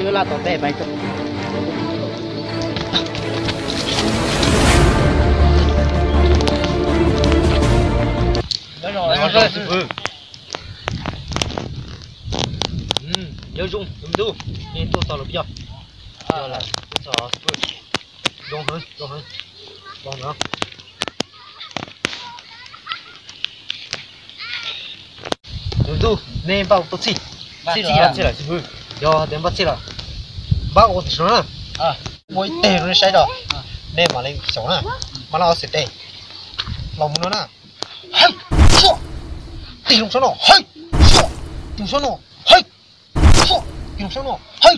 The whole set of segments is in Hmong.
Laj tom ntej mas. Nyob zoo tus me tub, nej tuaj txog lawm puas yog? Yog lawm, tuaj txog xwb. Zoo heev, zoo heev. Los no. Tus me tub, nej npaj tau txhij? Txhij lawm, txhij lawm xib hwb. Yog tias npaj txhij lawm, npaj ua tias no na. Muaj ib teg rau nej saib os. Nej mam li xyaum na. Mas laj ob txhais tes los mus no na. Hawj, tig loo sab no, hawj, tig loo sab no, hawj, tig loo sab no, hawj.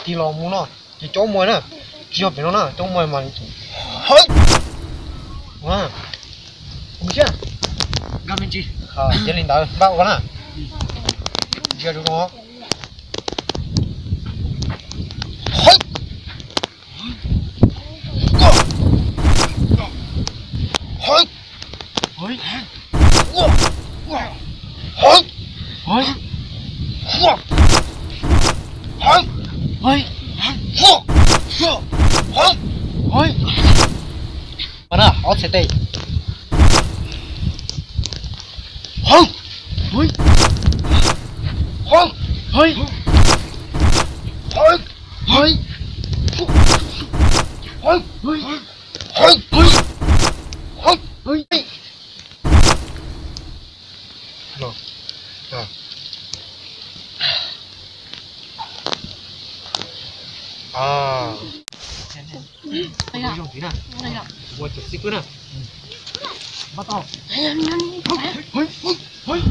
Tig los mus no, ces coj muag na, tsis yog pem no na, coj muag mas, hawj. Ua, ua siab, yog li ntawd npaj ua na. Ntsia rau no. Hawj. Hawj. Hawj. Hawj. Hawj. Hawj. Hawj. Hawj. Hawj. Hawj. Hawj. Hawj. Hawj. Hawj. Los. Los. Ah. Ua zoo tiv na. Ua cov xib fwb na. Npaj tau. Hawj. Hawj. Hawj. Hawj.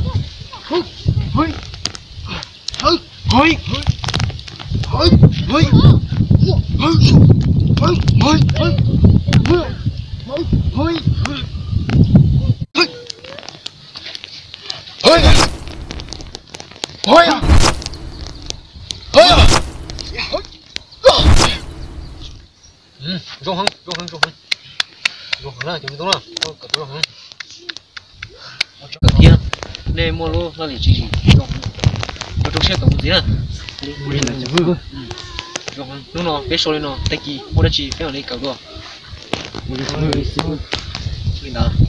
Hawj. Hawj. Hawj. Hawj. Hawj. Hawj. Hawj. Zoo heev, zoo heev, zoo heev. Zoo heev na, cov me tub na, koj kawm tau zoo heev. Kawm thiab, nej muaj lub laj lim tswv yim zoo heev. Ua rau siab kawm mus ntxiv na. Zoo heev, hnub no peb sau li no, tag kis muaj dab tsi peb mam li kawm dua. Li ntawd.